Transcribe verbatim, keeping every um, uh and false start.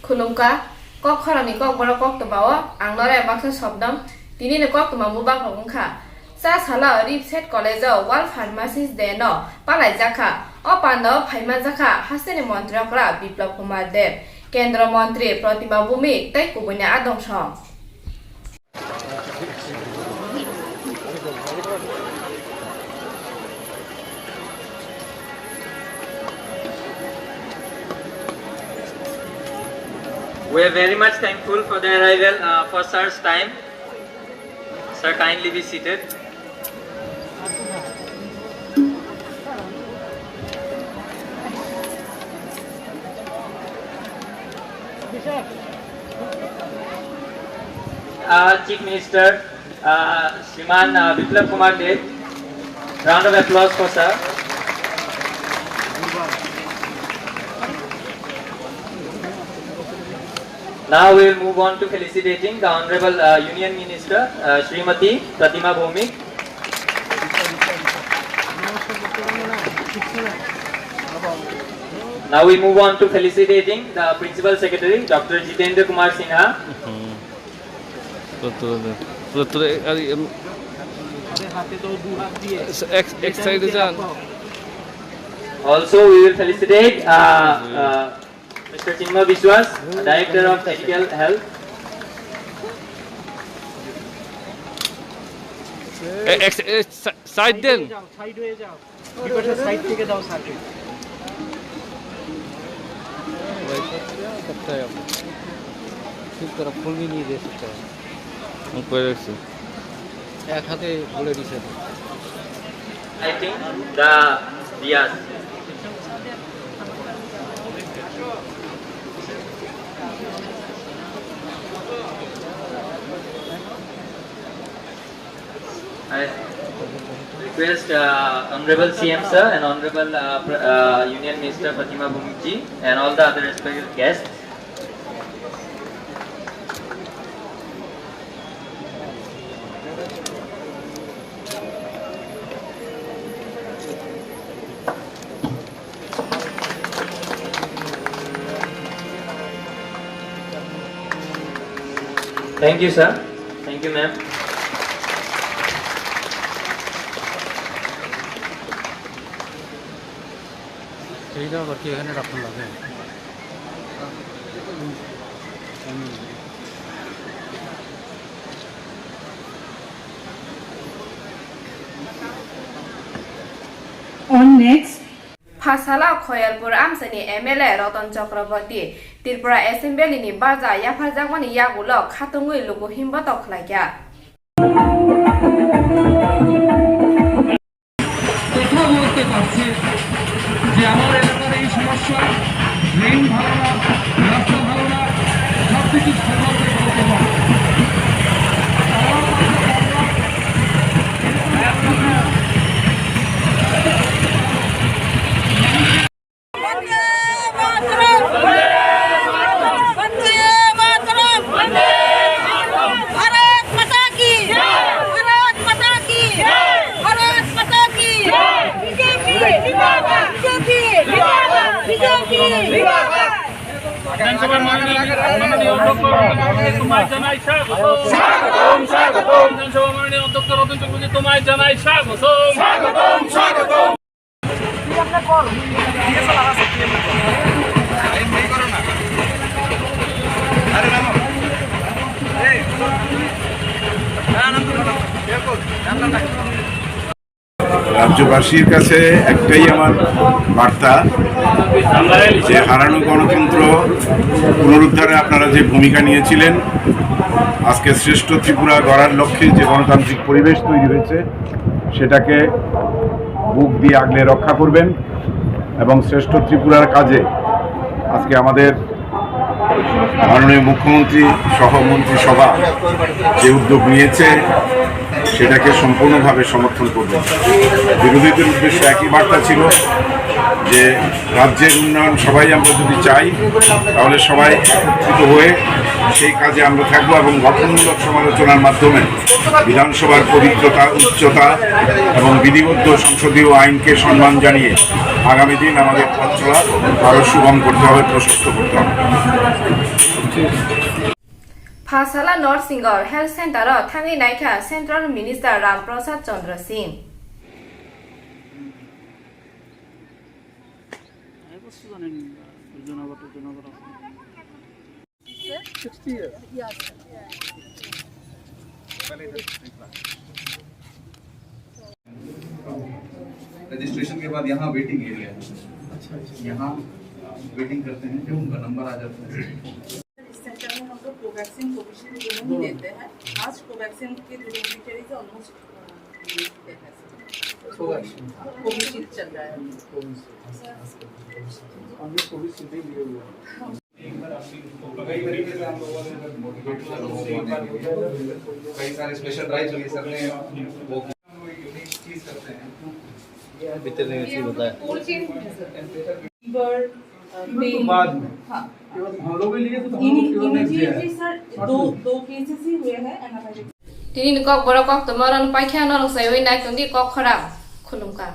Khulumkha, kok khorangni kokborok koktwmao ang Noraya Baksa Sobnam, tinini koktwma mubak rok wngkha. Cha salo Ripset College o World Pharmacist Day no palaijakha. O pandao phaimanjakha hasteni montri okra Biplab Kumar Deb, Kendra Montri Pratima Bhumik tei kubuini adong song. We are very much thankful for the arrival, uh, for sir's time. Sir, kindly be seated. Uh, Chief Minister, uh, Shriman, uh, Biplab Kumar Deb. Round of applause for sir. Now we will move on to felicitating the Honorable, uh, Union Minister, uh, Srimati Pratima Bhumik. Now we move on to felicitating the Principal Secretary, Doctor Jitendra Kumar Sinha. Hmm. Putra, putra, putra, ari, em, ek, ek side e jan. Also, we will felicitate, uh, uh, Mister Chinmoy Biswas, Director of Medical Health. এ-, এক সা-, এ, সা-, সাইড দেন। সাইড হয়ে যাও, সাইড হয়ে যাও। বিকটের সাইড থেকে দাও স্যারকে। ঠিক করে ফুলবি নিয়ে দিয়ে এসেছে। আমি করে রাখছি। এক হাতে বলে দিছে। I think the Diaz. I request, uh, Honorable C M sir and Honorable, uh, Pr-, uh, Union Minister Pratima Bhumik ji and all the other respected guests. Thank you, sir. Thank you, ma'am. এইটা আবার কি এখানে রাখুন লাগে? On next. Phasala Khoyalpur amchaini M L A Ratan Chakraborty Tripura Assembly ni baja yapharjakmani yagulo khatungwi luku himbotok khlaikha. কথা বলতে পারছে যে আমার এলাকার এই সমস্যা, ড্রেন ভালো না, রাস্তা ভালো না, সব কিছু সরকারকে বলতে পারে। বন্দে মাতরম! বন্দে মাতরম! ভারত মাতা কি! ভারত মাতা কি! ভারত মাতা কি! বিজেপি জিন্দাবাদ! বিজেপি জিন্দাবাদ! বিজেপি জিন্দাবাদ! বিধানসভার মাননীয়, মাননীয় অধ্যক্ষ, তোমায় জানাই স্বাগত। স্বাগতম, স্বাগতম। বিধানসভার মাননীয় অধ্যক্ষ রতন চক্রবর্তী, তোমায় জানাই স্বাগত। স্বাগতম, স্বাগতম। রাজ্যবাসীর কাছে একটাই আমার বার্তা যে হারানো গণতন্ত্র পুনরুদ্ধারে আপনারা যে ভূমিকা নিয়েছিলেন, আজকে শ্রেষ্ঠ ত্রিপুরা গড়ার লক্ষ্যে যে গণতান্ত্রিক পরিবেশ তৈরি হয়েছে, সেটাকে বুক দিয়ে আগলে রক্ষা করবেন এবং শ্রেষ্ঠ ত্রিপুরার কাজে আজকে আমাদের মাননীয় মুখ্যমন্ত্রী সহ মন্ত্রিসভা যে উদ্যোগ নিয়েছে, সেটাকে সম্পূর্ণভাবে সমর্থন করবেন। বিরোধীদের উদ্দেশ্যে একই বার্তা ছিল যে রাজ্যের উন্নয়ন সবাই আমরা যদি চাই, তাহলে সবাই একত্রিত হয়ে সেই কাজে আমরা থাকবো এবং গঠনমূলক সমালোচনার মাধ্যমে বিধানসভার পবিত্রতা, উচ্চতা এবং বিধিবদ্ধ সংসদীয় আইনকে সম্মান জানিয়ে আগামী দিন আমাদের পথ চলা আরও সুগম করতে হবে, প্রশস্ত করতে হবে। Phasala North Singo Health Center o thangwi naikha Central Minister Ram Prasad Chandra Singh. Registration के बाद यहाँ वेटिंग एरिया है। अच्छा, अच्छा। यहाँ वेटिंग करते हैं, जब उनका नंबर आ जाता है। इस सेंटर में हम लोग कोवैक्सीन, कोविशील्ड दोनों ही देते हैं। आज कोवैक्सीन के डिलीवरी ऑलमोस्ट कोवैक्सीन। कोविशील्ड चल रहा है। कोविशील्ड। हम लोग कोविशील्ड ही लिए हुए हैं। कई तरीके से हम लोगों ने मोटिवेट किया लोगों को आने के लिए। कई सारे स्पेशल ड्राइव चली सर ने, वो हम लोग एक यूनिक चीज करते हैं। भीतर नहीं अच्छी बताया। फीवर, अ, पेन। बाद में। हाँ। हम लोग भी लिए तो हम लोग इनी-, प्योर नहीं दिया है। इमीडिएटली सर, दो, दो केसेस ही हुए हैं एनाफाइलेटिस। Tini ni kok borok kok tongma rok paikha norok saiwi nai tongdi kok khorang khulumkha.